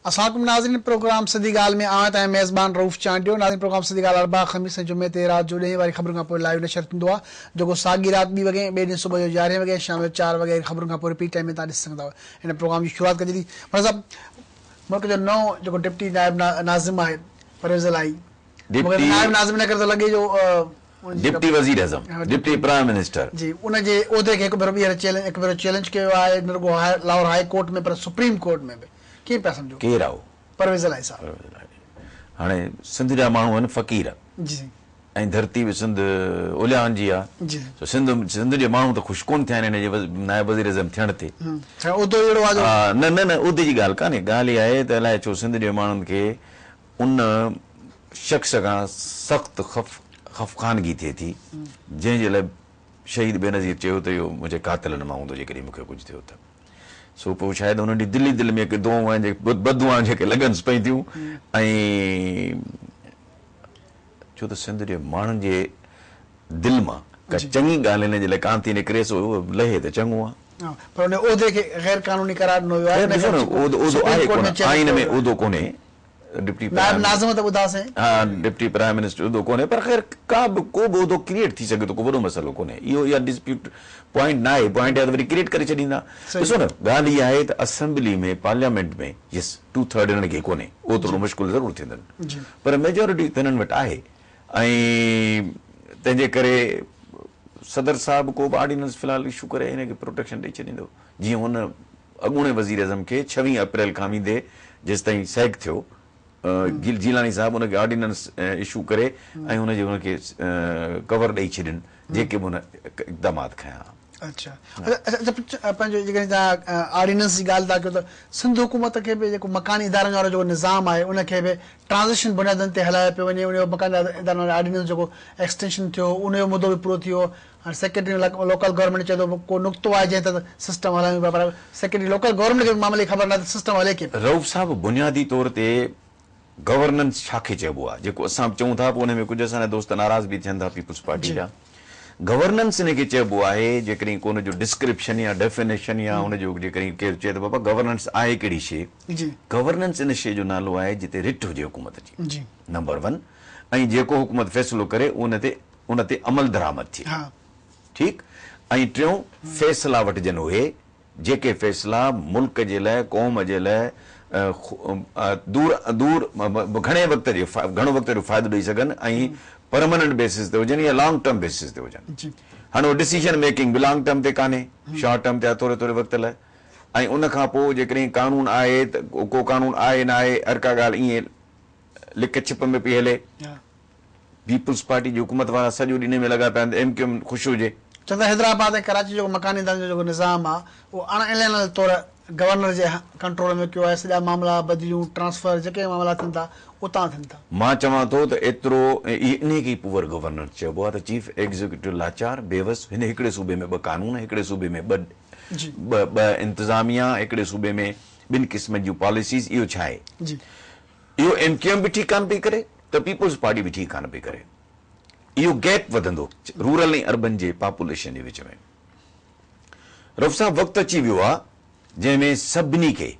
السلام عليڪم ناظرين پروگرام سڌي ڳالهه ۾ آهيان توهان جو ميزبان رئوف چانڊيو ناظرين پروگرام سڌي ڳالهه اربع خميس ۽ جمعي تي رات جو ڏهين واري خبرن کان پوء لائيو نشر ٿيندو آهي جيڪو ساڳي رات ٻي وڳي ۽ ٻئي ڏينهن صبح جو يارهين وڳي ۽ شام جو چار وڳي خبرن کان پوء رپيٽ ٽائيم ۾ توهان ڏسي سگهندا آهيو هن پروگرام جي شروعات ڪجي ٿي مرزا صاحب ملڪ جو نئون جيڪو ڊپٽي نائب ناظم آهي پرويز الاهي مون کي نائب ناظم ان ڪري ٿو لڳي جو ڊپٽي وزيراعظم، ڊپٽي پرائم منسٽر. جي ان جي عهدي کي هڪ ڀيرو ٻيهر چئلينج هڪ ڀيرو چئلينج ڪيو آهي نه رڳو لاهور هاء ڪورٽ ۾ پر سپريم ڪورٽ ۾ به ڪيئن پيا سمجهو؟ ڪير آهي اهو؟ پرويز الاهي صاحب. پرويز الاهي هاڻي سنڌ جا ماڻهو آهن فقير. جي سائين. ۽ ڌرتي به سنڌ اوليائن جي آهي. جي. سو سنڌ سنڌ جي ماڻهو ته خوش ڪونه ٿيا آهن هن جي نائب وزيراعظم ٿيڻ تي. سائين عهدو ئي اهڙو آهي جو. نه نه نه عهدي جي ڳالهه ڪانهي ڳالهه اها آهي ته الائي ڇو سنڌ جي ماڻهن کي ان شخص کان سخت خفقانگي ٿئي ٿي، جنهن جي لاء شهيد بينظير چيو ته اهو منهنجي قاتلن مان هوندو جيڪڏهن مون کي ڪجهه ٿيو ته. سو پوء شايد انهن جي دل ئي دل ۾ ڪي دعائون آهن جيڪي بددعائون جيڪي لڳنس پئي ٿيون ۽ ڇو ته سنڌ جي ماڻهن جي دل مان ڪا چڱي ڳالهه هن جي لاء ڪانه ٿي نڪري سو لهي ته چڱو آهي. پر ان عهدي کي غير قانوني قرار ڏنو ويو آهي. ڏسو نه عهدو آهي ڪونه آئين ۾ عهدو ڪونهي. ڊپٽي نائب ناظم ته ٻڌاسين. ها ڊپٽي پرائم منسٽر عهدو ڪونهي پر خير ڪا به ڪو به عهدو ڪريئيٽ ٿي سگهي ٿو ڪو وڏو مسئلو ڪونهي اهو اها ڊسپيوٽ پوائنٽ ناهي پوائنٽ آهي ته وري ڪريئيٽ ڪري ڇڏيندا ڏسو نه ڳالهه اها آهي ته assembly ۾ parliament ۾ yes two third هنن کي ڪونهي اهو ٿورو مشڪل ضرور ٿيندن پر ميجارٽي ته هنن وٽ آهي ۽ تنهن جي ڪري صدر صاحب ڪو به آرڊيننس في الحال اشو ڪري هن کي پروٽيڪشن ڏئي ڇڏيندو جيئن هن اڳوڻي وزيراعظم کي ڇويهين اپريل کان ويندي جيستائين سيڪ ٿيو جيلاني صاحب ان کي آرڊيننس اشو ڪري ۽ ان جي ان کي ڪور ڏئي ڇڏين جيڪي به هن اقدامات کنيا. اڇا اڇا پنهنجو جيڪڏهن توهان آرڊيننس جي ڳالهه ٿا ڪيو ته سنڌ حڪومت کي به جيڪو مڪاني ادارن وارو جيڪو نظام آهي ان کي به ٽرانزيشن بنيادن تي هلايو پيو وڃي ان جو مڪاني ادارن واري آرڊيننس جيڪو ايڪسٽينشن ٿيو ان جو مدو به پورو ٿي ويو هاڻي سيڪريٽري لوڪل گورنمينٽ چئي ٿو ڪو نقطو آهي جنهن تحت سسٽم هلايون پيا پر سيڪريٽري لوڪل گورنمينٽ کي به معاملي جي خبر ناهي ته سسٽم هلي ڪيئن پيو. رئوف صاحب بنيادي طور تي گورننس ڇا کي چئبو آهي جيڪو اسان به چئون ٿا پوء ان ۾ ڪجهه اسان جا دوست ناراض به ٿين ٿا پيپلز پارٽي جا گورننس ان کي چئبو آهي جيڪڏهن ڪو ان جو ڊسڪرپشن يا ڊيفينيشن يا ان جو جيڪڏهن ڪير چئي ته بابا گورننس آهي ڪهڙي شيء گورننس ان شيء جو نالو آهي جتي رٽ هجي حڪومت جي نمبر ون ۽ جيڪو حڪومت فيصلو ڪري ان تي ان تي عمل درآمد ٿئي ٺيڪ ۽ ٽيون فيصلا وٺجن اهي جيڪي فيصلا ملڪ جي لاء قوم جي لاء دور دور گهڻي وقت جي گهڻو وقت جو فائدو ڏئي سگهن ۽ پرماننٽ بيسز تي هجن يا لانگ ٽرم بيسز تي هجن هاڻي اهو ڊسيزن ميڪنگ به لانگ ٽرم تي ڪانهي شارٽ ٽرم تي آهي ٿوري ٿوري وقت لاء ۽ ان کان پوء جيڪڏهن قانون آهي ته ڪو قانون آهي نه آهي هر ڪا ڳالهه ائين لڪ ڇپ ۾ پئي هلي. پيپلز پارٽي جي حڪومت وارا سڄو ڏينهن ان ۾ لڳا پيا آهن ته ايم ڪيو ايم خوش هجي. چون ٿا حيدرآباد ۽ ڪراچي جو مڪاني ادارن جو جيڪو نظام آهي اهو اڻ اعلانيل طور گورنر جي ڪنٽرول ۾ ڪيو آهي سڄا معاملا بدليون ٽرانسفر جيڪي به معاملا ٿين ٿا اتان ٿين ٿا. مان چوان ٿو ته ايترو انهي کي ئي پوئر گورننس چئبو آهي ته چيف ايگزيڪيوٽو لاچار، بيوس، هن هڪڙي صوبي ۾ ٻه قانون، هڪڙي صوبي ۾ ٻه ٻه انتظاميا، هڪڙي صوبي ۾ ٻن قسمن جون پاليسيز اهو ڇا آهي؟ اهو ايم ڪيو ايم به ٺيڪ ڪانه پئي ڪري ته پيپلز پارٽي به ٺيڪ ڪانه پئي ڪري. اهو گيپ وڌندو رورل ۽ اربن جي پاپوليشن جي وچ ۾. رئوف صاحب وقت اچي ويو آ جنهن ۾ سڀني کي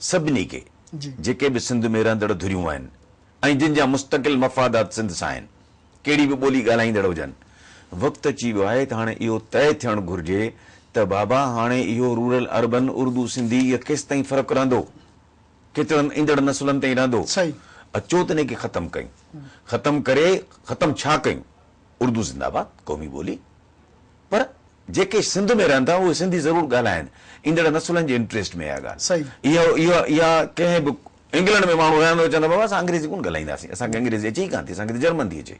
سڀني کي جيڪي به سنڌ ۾ رهندڙ ڌريون آهن ۽ جن جا مستقل مفادات سنڌ سان آهن ڪهڙي به ٻولي ڳالهائيندڙ هجن وقت اچي ويو آهي ته هاڻي اهو طئي ٿيڻ گهرجي ته بابا هاڻي اهو رورل اربن اردو سنڌي اهو ڪيستائين فرق رهندو؟ ڪيترن ايندڙ نسلن تائين رهندو؟ اچو ته ان کي ختم ڪيون. ختم ڪري ختم ڇا ڪيون؟ اردو زنده باد، قومي ٻولي. پر جيڪي سنڌ ۾ رهن ٿا اهي سنڌي ضرور ڳالهائن. ايندڙ نسلن جي انٽريسٽ ۾ اها ڳالهه. اها اها اها ڪنهن به انگلنڊ ۾ ماڻهو رهندو چوندا بابا اسان انگريزي ڪونه ڳالهائينداسين اسان کي انگريزي اچي ئي ڪانه ٿي اسان کي ته جرمن ٿي اچي.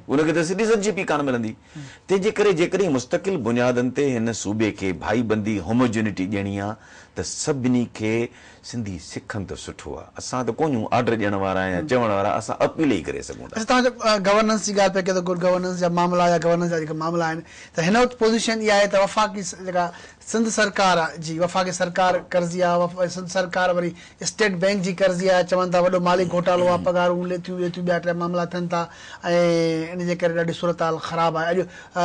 ان کي ته سٽيزن شپ ئي ڪانه ملندي. تنهن جي ڪري جيڪڏهن مستقل بنيادن تي هن صوبي کي ڀائيبندي Homogeneity ڏيڻي آ ته سڀني کي سنڌي سکن ته سٺو آ. اسان ته ڪونهيون آرڊر ڏيڻ وارا يا چوڻ وارا اسان اپيل ئي ڪري سگهون ٿا. اڇا توهان جو گورننس جي ڳالهه پيا ڪيو ته گڊ گورننس جا معاملا يا گورننس جا جيڪي معاملا آهن ته هن وقت پوزيشن اها آهي ته وفاقي جيڪا سنڌ سرڪار جي وفاقي سرڪار قرضي آ سنڌ سرڪار وري اسٽيٽ بينڪ جي قرضي آ چون ٿا وڏو مالي گهوٽالو آ پگهارون ليٿيون ٻيٿيون ٻيا ٽيا معاملا ٿين ٿا ۽ ان جي ڪري ڏاڍي صورتحال خراب آهي اڄ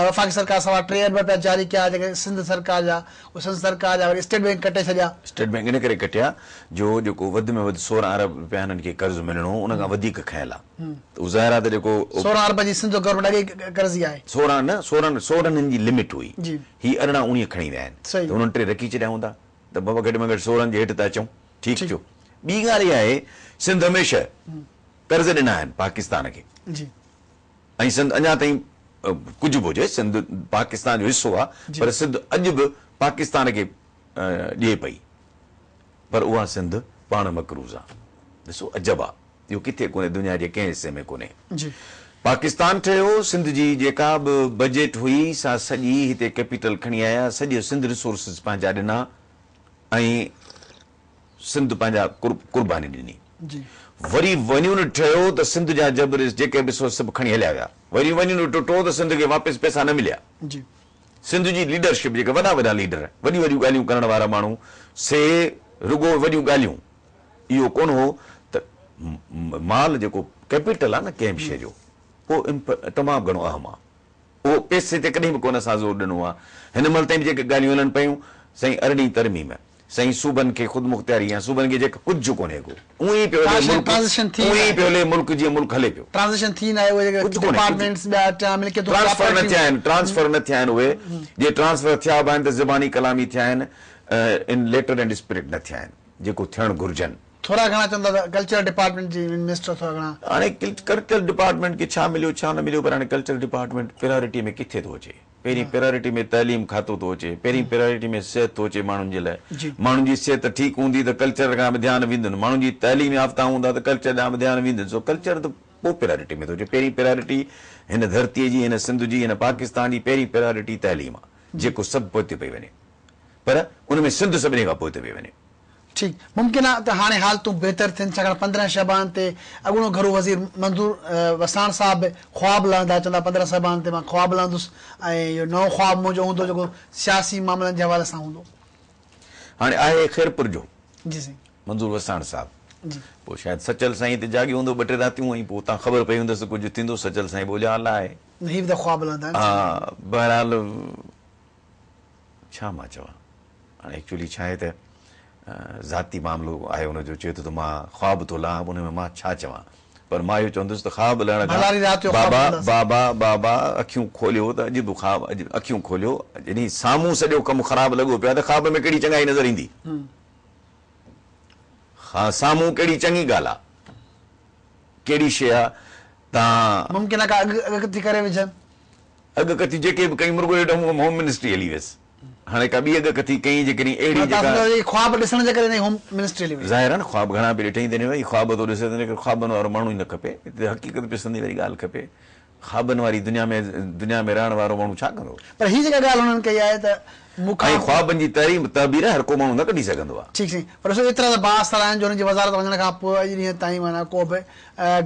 وفاقي سرڪار سوا ٽي ارب رپيا جاري ڪيا جيڪي سنڌ سرڪار جا اهي سنڌ سرڪار جا وري اسٽيٽ بينڪ ڪٽي ڇڏيا. اسٽيٽ بينڪ ان ڪري ڪٽيا جو جيڪو وڌ ۾ وڌ 16 ارب رپيا هنن کي قرض ملڻو هو ان کان وڌيڪ کنيل آ ته اهو ظاهر آ ته جيڪو 16 ارب جي سنڌ گورنمينٽ اڳي ئي قرضي آهي. 16 نه 16 16 هن جي لمٽ هئي هي 18 19 کڻي ويا آهن ته هنن ٽي رکي ڇڏيا هوندا ته بابا گهٽ ۾ گهٽ 16 جي هيٺ ته اچون ٺيڪ ٿيو ٻي ڳالهه اها آهي سنڌ هميشه قرض ڏنا آهن پاڪستان کي ۽ سنڌ اڃا تائين ڪجهه به هجي سنڌ پاڪستان جو حصو آهي پر سنڌ اڄ به پاڪستان کي ڏئي پئي پر اها سنڌ پاڻ مقروض آهي ڏسو عجب آهي اهو ڪٿي ڪونهي دنيا جي ڪنهن حصي ۾ ڪونهي پاڪستان ٺهيو سنڌ جي جيڪا به بجيٽ هئي سا سڄي هتي ڪيپيٽل کڻي آيا سڄو سنڌ ريسورسز پنهنجا ڏنا ۽ سنڌ پنهنجا قرباني ڏني. وري ون يونٽ ٺهيو ته سنڌ جا جبر جيڪي به سو سڀ کڻي هليا ويا. وري ون يونٽ ٽٽو ته سنڌ کي واپس پئسا نه مليا. سنڌ جي ليڊرشپ جيڪي وڏا وڏا ليڊر، وڏيون وڏيون ڳالهيون ڪرڻ وارا ماڻهو سي رڳو وڏيون ڳالهيون اهو ڪونه هو ته مال جيڪو ڪيپيٽل آهي نه ڪنهن به شيء جو اهو تمام گهڻو اهم آهي. اهو پئسي تي ڪڏهن به ڪونه اسان زور ڏنو آهي. هن مهل تائين به جيڪي ڳالهيون هلن پيون، سائين ارڙهين ترميم، سائين صوبن کي خودمختياري يا صوبن کي جيڪا ڪجهه ڪونهي ڪو. اونئن ئي پيو هلي ملڪ، اونئن ئي پيو هلي ملڪ جيئن ملڪ هلي پيو. ٽرانزيشن ٿي ناهي اهي جيڪي ڊپارٽمينٽس ٻيا ٽيان ملڪيتون ٽرانسفر نه ٿيا آهن، ٽرانسفر نه ٿيا آهن اهي، جي ٽرانسفر ٿيا به آهن ته زباني ڪلامي ٿيا آهن، ان ليٽر اينڊ اسپرٽ نه ٿيا آهن، جيڪو ٿيڻ گهرجن. ٿورا گهڻا چون ٿا ته ڪلچرل ڊپارٽمينٽ جي منسٽر ٿورا گهڻا. هاڻي ڪلچرل ڊپارٽمينٽ کي ڇا مليو ڇا نه مليو پر هاڻي ڪلچرل ڊپارٽمينٽ پريارٽي ۾ ڪٿي ٿو اچي پهرين پريارٽي ۾ تعليم کاتو ٿو اچي پهرين پريارٽي ۾ صحت ٿو اچي ماڻهن جي لاء ماڻهن جي صحت ٺيڪ هوندي ته ڪلچر کان به ڌيان ويندن ماڻهن جي تعليم يافته هوندا ته ڪلچر ڏانهن به ڌيان ويندن سو ڪلچر ته پوء پريارٽي ۾ ٿو اچي پهرين پريارٽي هن ڌرتي جي هن سنڌ جي هن پاڪستان جي پهرين پريارٽي تعليم آ جيڪو سڀ پوئتي پئي وڃي پر ان ۾ سنڌ سڀني کان پوئتي پئي وڃي. ٺيڪ ممڪن آ ته هاڻي حالتون بهتر ٿين ڇاڪاڻ 15 شعبان تي اڳوڻو گهرو وزير منظور وساڻ صاحب به خواب لهندا چوندا 15 شعبان تي مان خواب لهندس ۽ اهو نئون خواب منهنجو هوندو جيڪو سياسي معاملن جي حوالي سان هوندو. هاڻي آهي خيرپور جو جي سائين. منظور وساڻ صاحب جي. پوء شايد سچل سائين تي جاڳيو هوندو ٻه ٽي راتيون ۽ پوء اتان خبر پئي هوندس ته ڪجهه ٿيندو سچل سائين به اجالا آهي. هي به ته خواب لهندا آهن. ها بهرحال ڇا مان چوان. هاڻي ايڪچوئلي ڇا آهي ته ذاتي معاملو آهي ان جو چئي ٿو ته مان خواب ٿو لهان ان ۾ مان ڇا چوان پر مان اهو چوندس ته خواب لهڻ کان ڀلاري رات جو خواب بابا لهنداسين. بابا بابا اکيون کوليو ته اڄ به خواب اڄ اکيون کوليو جڏهن سامهون سڄو ڪم خراب لڳو پيو آهي ته خواب ۾ ڪهڙي چڱائي نظر ايندي سامهون ڪهڙي چڱي ڳالهه آهي ڪهڙي شيء آهي تان ممڪن آهي ڪا اڳ اڳڪٿي ڪري وجهن. اڳڪٿي جيڪي به ڪئي مرڳو هيٺ هوم منسٽري هلي ويس. هاڻي ڪا ٻي اڳڪٿي ڪئي جيڪڏهن اهڙي جيڪا. خواب ڏسڻ جي ڪري نئين هوم منسٽري هلي وئي. ظاهر آهي نه خواب گهڻا پئي ڏٺائين تنهن وري خواب ٿو ڏسي تنهن ڪري خوابن وارو ماڻهو ئي نه کپي هتي حقيقت پسندي واري ڳالهه کپي خوابن واري دنيا ۾ دنيا ۾ رهڻ وارو ماڻهو ڇا ڪندو. پر هي جيڪا ڳالهه هنن ڪئي آهي ته مون کان. ۽ خوابن جي تحريم تعبير هر ڪو ماڻهو نه ڪڍي سگهندو آهي. ٺيڪ سائين پر ڏسو ايترا ته بااثر آهن جو هنن جي وزارت وڃڻ کان پوء اڄ ڏينهن تائين معنيٰ ڪو به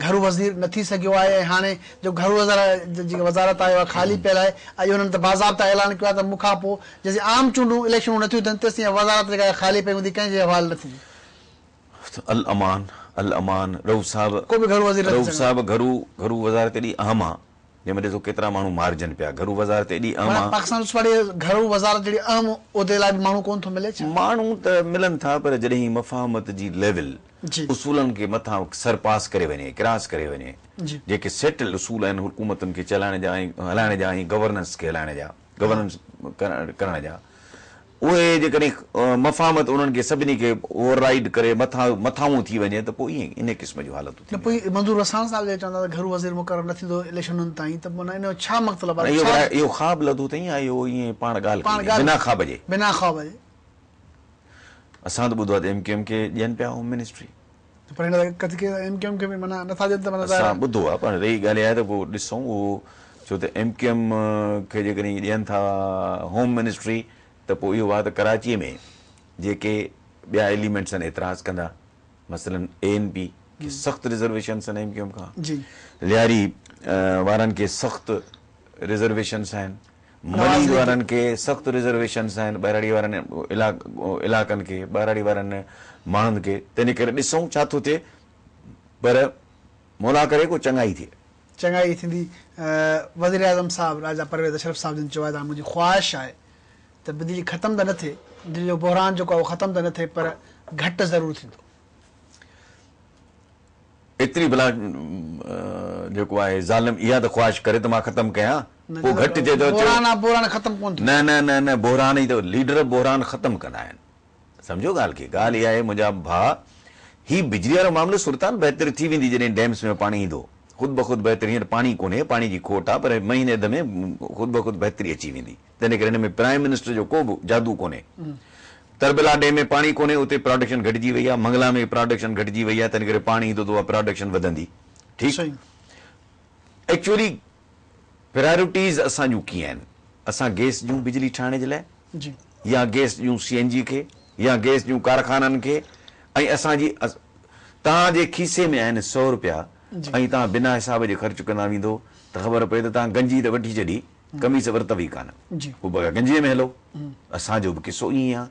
گهرو وزير نه ٿي سگهيو آهي ۽ هاڻي جو گهرو وزارت جي وزارت آهي اها خالي پيل آهي اڄ هنن ته باضابطا اعلان ڪيو آهي ته مون کان پوء جيسين عام چونڊون اليڪشنون نه ٿيون ٿين تيسين اها وزارت جيڪا آهي خالي پئي هوندي ڪنهن جي حوالي نه ٿيندي. الامان الامان رئوف صاحب ڪو به گهرو وزير نه ٿي رئوف سگهندو. صاحب گهرو گهرو وزارت ايڏي اهم آ جنهن ۾ ڏسو ڪيترا ماڻهو مارجن پيا گهرو وزارت ايڏي اهم معنيٰ آ. پاڪستان پيپلز پارٽي گهرو وزارت جهڙي اهم عهدي لاء به ماڻهو ڪونه ٿو ملي ڇا؟ ماڻهو ته ملن ٿا پر جڏهن مفاهمت جي ليول اصولن کي مٿان سرپاس ڪري وڃي، ڪراس ڪري وڃي، جيڪي سيٽل اصول آهن حڪومتن کي چلائڻ جا ۽ هلائڻ جا ۽ گورننس کي هلائڻ جا، گورننس ڪرڻ جا، اهي جيڪڏهن مفاهمت انهن کي سڀني کي اوور رائيڊ ڪري مٿان مٿانهون ٿي وڃي ته پوء ائين انهي قسم جون حالتون نه پوء ٿينديون. منظور وساڻ صاحب جيڪي چون ٿا ته گهرو وزير مقرر نه ٿيندو اليڪشنن تائين ته معنيٰ ان جو ڇا مطلب آهي ڇا اهو خواب لڌو اٿئي يا اهو ائين پاڻ ڳالهه ڪئي اٿئي بنا خواب جي؟ بنا خواب جي. اسان ته ٻڌو آهي ته ايم ڪيو ايم کي ڏين پيا هوم منسٽري. پر هن ڪٿ کي ايم ڪيو ايم کي به معنيٰ نٿا ڏين ته معنيٰ ظاهر اسان ٻڌو آهي پر رهي ڳالهه اها آهي ته پوء ڏسون اهو ڇو ته ايم ڪيو ايم کي جيڪڏهن ڏين ٿا هوم منسٽري ته پوء اهو آهي ته ڪراچي ۾ جيڪي ٻيا ايليمينٽس آهن اعتراض ڪندا مثلاً اي اين پي کي سخت رزرويشنس آهن ايم ڪيو ايم کان جي لياري وارن کي سخت رزرويشنس آهن. ملير وارن کي سخت رزرويشنس آهن ٻهراڙي وارن علائقن کي ٻهراڙي وارن ماڻهن کي تنهن ڪري ڏسون ڇا ٿو ٿئي پر مولا ڪري ڪو چڱائي ٿئي. چڱائي ٿيندي. وزيراعظم صاحب راجا پرويز اشرف صاحب جن چيو آهي ته هاڻي منهنجي خواهش آهي ته بجلي ختم ته نه ٿئي، بجلي جو بحران جيڪو آهي اهو ختم ته نه ٿئي پر گهٽ ضرور ٿيندو. ايتري ڀلا جيڪو آهي ظالم اها ته خواهش ڪري ته مان ختم ڪيان پوء گهٽ چئي ٿو بحران آ بحران ختم ڪونه ٿيندو. نه نه نه نه بحران ئي ته ليڊر بحران ختم ڪندا آهن سمجهو ڳالهه کي ڳالهه اها آهي منهنجا ڀاء هي بجلي وارو معاملو صورتحال بهتر ٿي ويندي جڏهن ڊيمس ۾ پاڻي ايندو خود بخود بهتر هينئر پاڻي ڪونهي پاڻي جي کوٽ آ پر مهيني اڌ ۾ خود بخود بهتري اچي ويندي. تنهن ڪري هن ۾ پرائم منسٽر جو ڪو به جادو ڪونهي. تربيلا ڊيم ۾ پاڻي ڪونهي اتي پراڊڪشن گهٽجي وئي آهي، منگلا ۾ پراڊڪشن گهٽجي وئي آهي تنهن ڪري پاڻي ايندو ته اها پراڊڪشن وڌندي. ٺيڪ. ايڪچوئلي پرائرٽيز اسان جون ڪيئن آهن؟ اسان گئس ڏيون بجلي ٺاهڻ جي لاء يا گئس ڏيون سي اين جي کي يا گئس ڏيون ڪارخانن کي ۽ اسان جي توهان جي کيسي ۾ آهن سئو روپيا ۽ توهان بنا حساب جي خرچ ڪندا ويندو ته خبر پئي ته توهان گنجي ته وٺي ڇڏي قميص ورتو ئي ڪانه. پوء بغير گنجيء ۾ هلو. اسان جو به قصو ائين ئي آ.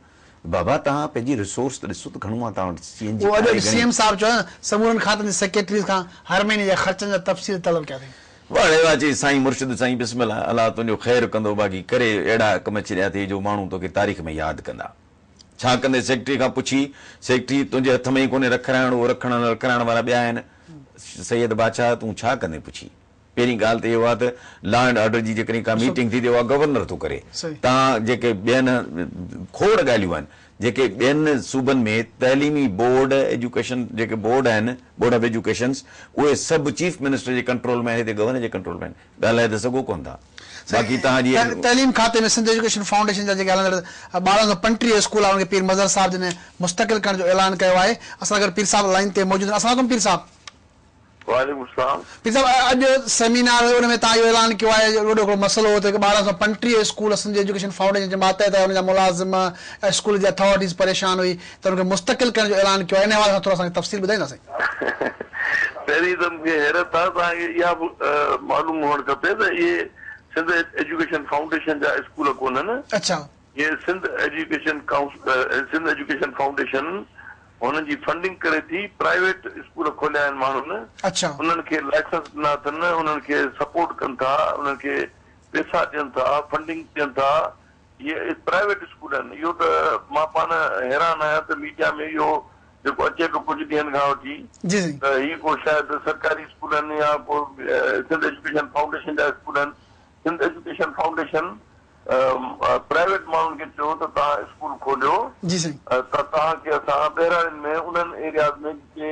بابا توهان پنهنجي ريسورس ته ڏسو ته گهڻو آ توهان وٽ سي اين جي اهو اڄ آهي اڄ سي گهڻي. ايم صاحب چيو آهي نه سمورن کاتن جي سيڪريٽريز کان هر مهيني جا خرچن جا تفصيل طلب ڪيا اٿئي. واهه ڙي واهه چي سائين مرشد سائين بسم الله الله تنهنجو خير ڪندو باقي ڪري اهڙا ڪم ڇڏيا اٿئي جو ماڻهو توکي تاريخ ۾ ياد ڪندا. ڇا ڪندين سيڪريٽري کان پڇي سيڪريٽري تنهنجي هٿ ۾ ئي ڪونهي رکرائڻ اهو رکڻ رکرائڻ وارا ٻيا آهن سيد بادشاهه تون ڇا ڪندين پڇي. پهرين ڳالهه ته اهو آهي ته لا اينڊ آرڊر جي جيڪڏهن ڪا ميٽنگ ٿي ته اها گورنر ٿو ڪري. توهان جيڪي ٻين کوڙ ڳالهيون آهن جيڪي ٻين صوبن ۾ تعليمي بورڊ ايجوڪيشن جيڪي بورڊ آهن بورڊ آف ايجوڪيشنس اهي سڀ چيف منسٽر جي ڪنٽرول ۾ آهن هتي گورنر جي ڪنٽرول ۾ آهن ڳالهائي ته سگهو ڪونه ٿا باقي توهان جي. تعليم کاتي ۾ سنڌ ايجوڪيشن فائونڊيشن جا جيڪي هلندڙ 1235 اسڪول آهن انهن کي پير مظهر صاحب جن مستقل ڪرڻ جو اعلان ڪيو آهي اسان سان گڏ پير صاحب لائين تي موجود آهن السلام عليڪم پير صاحب. وعليڪم السلام. پير صاحب اڄ سيمينار هيو ان ۾ توهان اهو اعلان ڪيو آهي وڏو هڪڙو مسئلو هو ته 1235 اسڪول سنڌ ايجوڪيشن فائونڊيشن جي ماتحت آهي ان جا ملازم ۽ اسڪول جي اٿارٽيز پريشان هئي ته ان کي مستقل ڪرڻ جو اعلان ڪيو آهي ان حوالي سان ٿورو اسان کي تفصيل ٻڌائيندا سائين. پهرين ته مون کي حيرت آهي توهان کي اها به معلوم هئڻ کپي ته اهي سنڌ ايجوڪيشن فائونڊيشن جا اسڪول ڪونهن. اڇا. اهي Sindh education Sindh education foundation هنن جي فنڊنگ ڪري ٿي، پرائيويٽ اسڪول کوليا آهن ماڻهن، انهن کي لائسنس ڏنا اٿن، انهن کي سپورٽ ڪن ٿا، انهن کي پيسا ڏين ٿا، فنڊنگ ڏين ٿا، اهي پرائيويٽ اسڪول آهن، اهو ته مان پاڻ حيران آهيان ته ميڊيا ۾ اهو جيڪو اچي پيو ڪجهه ڏينهن کان وٺي ته هي ڪو شايد سرڪاري اسڪول آهن يا ڪو سنڌ ايجوڪيشن فائونڊيشن جا اسڪول آهن، سنڌ ايجوڪيشن فائونڊيشن پرائيويٽ ماڻهن کي چيو ته توهان اسڪول کوليو ته توهان کي اسان ٻهراڙين ۾ انهن ايرياز ۾ جتي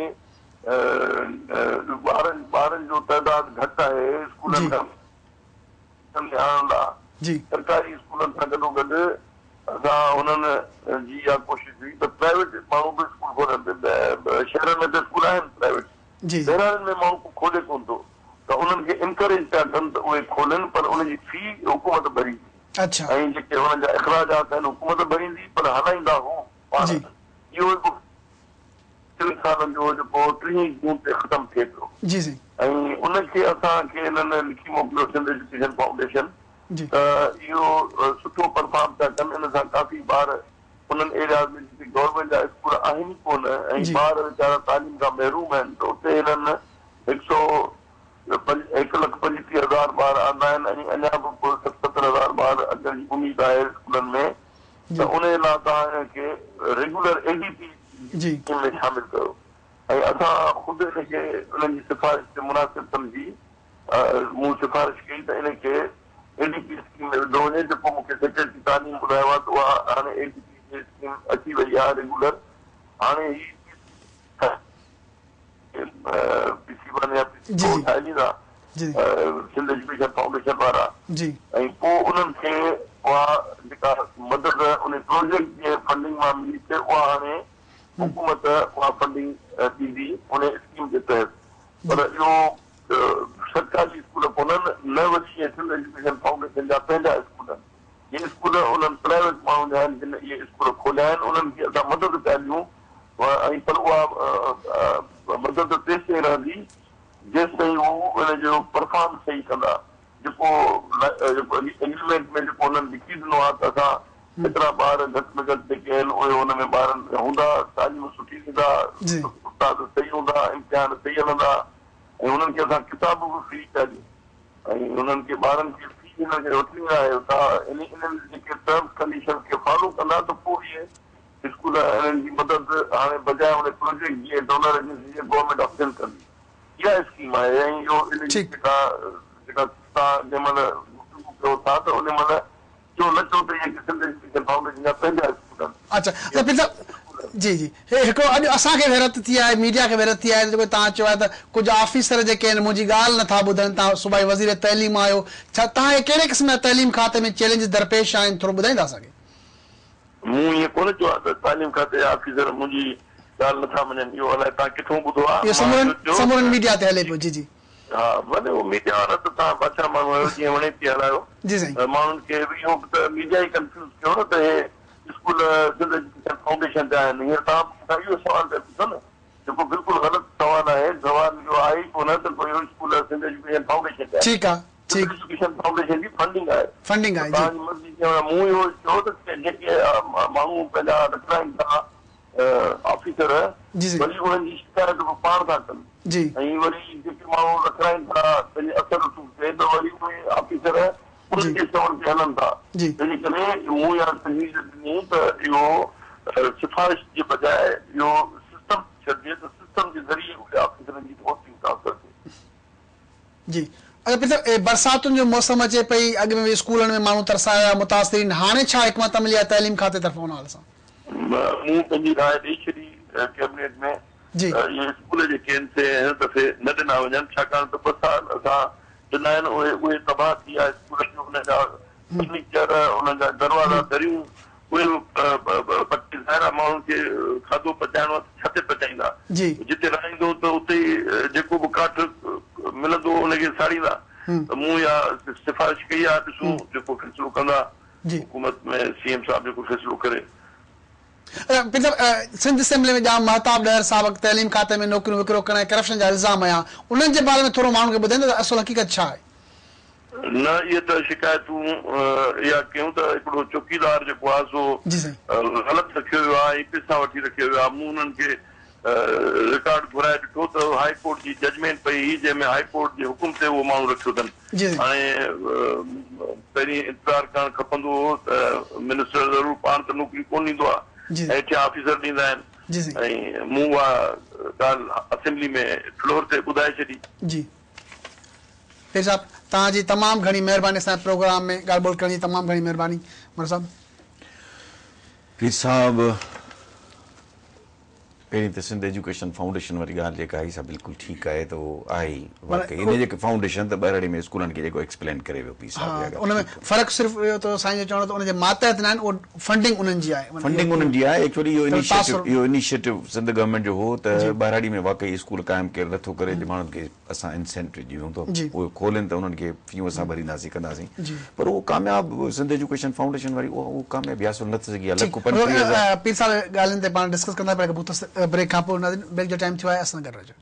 ٻارن ٻارن جو تعداد گهٽ آهي اسڪولن کان ۾ آڻڻ لاء سرڪاري اسڪولن سان گڏو گڏ اسان انهن جي اها ڪوشش هئي ته پرائيويٽ ماڻهو به اسڪول کولن شهرن ۾ ته اسڪول آهن پرائيويٽ ٻهراڙين ۾ ماڻهو ڪو کولي ڪونه ٿو ته انهن کي انڪريج پيا ڪن ته اهي کولين پر ان جي في حڪومت ڀريندي ۽ جيڪي انهن جا اخراجات آهن حڪومت ڀريندي پر هلائيندا هو پاڻ. اهو هڪ ٽن سالن جو جيڪو 30 جون تي ختم ٿئي پيو ۽ ان کي اسان کي انهن لکي موڪليو سنڌ ايجوڪيشن فائونڊيشن ته اهو سٺو پرفارم پيا ڪن ان سان ڪافي ٻار انهن ايرياز ۾ جتي گورنمينٽ جا اسڪول آهن ئي ڪونه ۽ ٻار ويچارا تعليم کان محروم آهن ته اتي هنن هڪ سئو پنج هڪ لک 35 هزار ٻار آندا آهن ۽ اڃا به ڪو 60 70 هزار ٻار اچڻ جي اميد آهي اسڪولن ۾ ته انهي لاء توهان انهن کي ريگيولر اي ڊي پي جي اسڪيم ۾ شامل ڪيو ۽ اسان خود ان کي انهن جي سفارش تي مناسب سمجهي مون سفارش ڪئي ته ان کي اي ڊي پي اسڪيم ۾ وڌو وڃي جيڪو مون کي سيڪريٽري تعليم ٻڌايو آهي ته اها هاڻي اي ڊي پي جي اسڪيم اچي وئي آهي ريگيولر هاڻي هي پي سي ون يا پي سي ٽو ٺاهي ڏيندا سنڌ ايجوڪيشن فائونڊيشن وارا ۽ پوء انهن کي اها جيڪا مدد ان پروجيڪٽ جي فنڊنگ مان ملي ٿي اها هاڻي حڪومت اها فنڊنگ ڏيندي ان اسڪيم جي تحت پر اهو سرڪاري اسڪول ڪونهن نه وري اهي سنڌ ايجوڪيشن فائونڊيشن جا پنهنجا اسڪول آهن اهي اسڪول انهن پرائيويٽ ماڻهن جا آهن جن اهي اسڪول کوليا آهن انهن کي اسان مدد پيا ڏيون ۽ پر اها مدد تيستائين رهندي جيستائين هو ان جو پرفارم صحيح ڪندا. جيڪو جيڪو ايگريمينٽ ۾ جيڪو انهن لکي ڏنو آهي ته اسان ايترا ٻار گهٽ ۾ گهٽ جيڪي آهن اهي ان ۾ ٻارن ۾ هوندا، تعليم سٺي ڏيندا، استاد صحيح هوندا، امتحان صحيح هلندا ۽ انهن کي اسان ڪتاب به فري پيا ڏيون ۽ انهن کي ٻارن کي في انهن کي وٺڻي ناهي اتان انهن جيڪي ٽرمس ڪنڊيشنز کي فالو ڪندا ته پوء اهي اسڪول انهن جي مدد هاڻي بجاء ان پروجيڪٽ جي ۽ ڊونر ايجنسي جي گورنمينٽ آف سنڌ ڪندي. اها اسڪيم آهي ۽ اهو ان جي جيڪا جيڪا توهان جنهن مهل گفتگو ڪيو ٿا ته ان مهل چئو نه چئو ته اهي سنڌ ايجوڪيشن فائونڊيشن جا پنهنجا اسڪول آهن. اڇا ته پير صاحب جي جي هي هڪڙو اڄ اسان کي به حيرت ٿي آهي ميڊيا کي به حيرت ٿي آهي ته جيڪو توهان چيو آهي ته ڪجهه آفيسر جيڪي آهن منهنجي ڳالهه نه ٿا ٻڌن توهان صوبائي وزير تعليم آهيو ڇا توهان کي ڪهڙي قسم جا تعليم کاتي ۾ چئلينجز درپيش آهن ٿورو ٻڌائيندا اسان کي. مون ائين ڪونه چيو آهي ته تعليم کاتي جا آفيسر منهنجي ڳالهه نه ٿا مڃن اهو الائي توهان ڪٿون ٻڌو آهي اهو سمورن سمورن ميڊيا تي هلي پيو جي جي. ها ڀلي اهو ميڊيا وارا ته توهان بادشاهه ماڻهو آهيو جيئن وڻي تيئن هلايو جي سائين. ماڻهن کي به اهو به ته ميڊيا ئي ڪنفيوز ڪيو نه ته هي اسڪول سنڌ ايجوڪيشن فائونڊيشن جا آهن هينئر توهان مون کان اهو سوال پيا پڇو نه جيڪو بلڪل غلط سوال آهي سوال اهو آهي ئي ڪونه ته ڪوئي اسڪول سنڌ ايجوڪيشن فائونڊيشن جا آهن. ٺيڪ آ سنڌ ايجوڪيشن فائونڊيشن جي فنڊنگ آهي. فنڊنگ آهي جي. توهان جي مرضي جيئن مون اهو چيو ته جيڪي ماڻهو پنهنجا رکرائين ٿا آفيسر ڀلي انهن جي شڪايت به پاڻ ٿا ڪن ۽ وري جيڪي ماڻهو رکرائين ٿا پنهنجي اثر رسوخ تي ته وري اهي آفيسر انهن جي چوڻ تي هلن ٿا تنهنجي ڪري مون اها تجويز ڏني ته اهو سفارش جي بجاء اهو سسٽم ڇڏجي ته سسٽم جي ذريعي اهي آفيسرن جي پوسٽنگ ٽرانسفر ٿئي. جي اچا پير صاحب برساتن جو موسم اچي پئي اڳ ۾ به اسڪولن ۾ ماڻهو ترسايا ويا متاثرين هاڻي ڇا حڪمت عملي آهي تعليم کاتي طرفان ان حوالي سان. مون پنهنجي راء ڏئي ڇڏي ڪيبنيٽ ۾ ته اهي اسڪول جيڪي آهن سي هن دفعي نه ڏنا وڃن ڇاڪاڻ ته ٻه سال اسان ڏنا آهن اهي اهي تباهه ٿي ويا اسڪول جو انهن جا فرنيچر انهن جا دروازا دريون اهي به پٽي ظاهر آهي ماڻهن کي کاڌو پچائڻو آهي ته ڇا تي پچائيندا؟ جتي رهائيندو ته اتي ئي جيڪو به ڪاٺ ملندو ان کي ساڙيندا ته مون اها سفارش ڪئي آهي ڏسون جيڪو فيصلو ڪندا حڪومت ۾ سي ايم صاحب جيڪو فيصلو ڪري. پير صاحب سنڌ اسيمبلي ۾ ڄام مهتاب ڏهر صاحب تعليم کاتي ۾ نوڪريون وڪرو ڪرڻ ۽ ڪرپشن جا الزام هنيا انهن جي باري ۾ ٿورو ماڻهن کي ٻڌائيندا ته اصل حقيقت ڇا آهي؟ نه اهي ته شڪايتون اها ڪيون ته هڪڙو چوڪيدار جيڪو آهي سو غلط رکيو ويو آهي ۽ پئسا وٺي رکيو ويو آهي مون انهن کي رڪارڊ گهرائي ڏٺو ته هاء ڪورٽ جي ججمينٽ پئي هئي جنهن ۾ هاء ڪورٽ جي حڪم تي اهو ماڻهو رکيو اٿن هاڻي پهرين انتظار ڪرڻ کپندو هو ته منسٽر ضرور پاڻ ته نوڪري ڪونه ڏيندو آهي هيٺيان آفيسر ڏيندا آهن ۽ مون اها ڳالهه اسيمبلي ۾ فلور تي ٻڌائي ڇڏي. پير صاحب توهان جي تمام گهڻي مهرباني اسان جي پروگرام ۾ ڳالهه ٻولهه ڪرڻ جي تمام گهڻي مهرباني مهر صاحب. پير صاحب پهرين ته سنڌ ايجوڪيشن فائونڊيشن واري ڳالهه جيڪا آئي سا بلڪل ٺيڪ آهي ته اهو آهي ئي واقعي ان جيڪي فائونڊيشن ته ٻهراڙي ۾ اسڪولن کي جيڪو ايڪسپلين ڪري ويو پير صاحب اها ڳالهه ان ۾ فرق صرف اهو ته سائين جو چوڻ هو ته ان جي ماتحت نه آهن اهو فنڊنگ انهن جي آهي فنڊنگ انهن جي آهي ايڪچوئلي اهو انيشيٽو اهو انيشيٽو سنڌ گورنمينٽ جو هو ته ٻهراڙي ۾ واقعي اسڪول قائم ڪير نٿو ڪري جي ماڻهن کي اسان انسينٽو ڏيون ته اهي کولين ته انهن کي فيون اسان ڀرينداسين ڪنداسين پر اهو ڪامياب سنڌ ايجوڪيشن فائونڊيشن واري اهو ڪاميابي حاصل نه ٿي سگهي آهي لک 35 هزار. پير صاحب ڳالهين تي پاڻ ڊسڪس ڪندا پر هڪ مختصر بريڪ کان پوء ناظرين بريڪ جو ٽائيم ٿيو آهي اسان سان گڏ رهجو.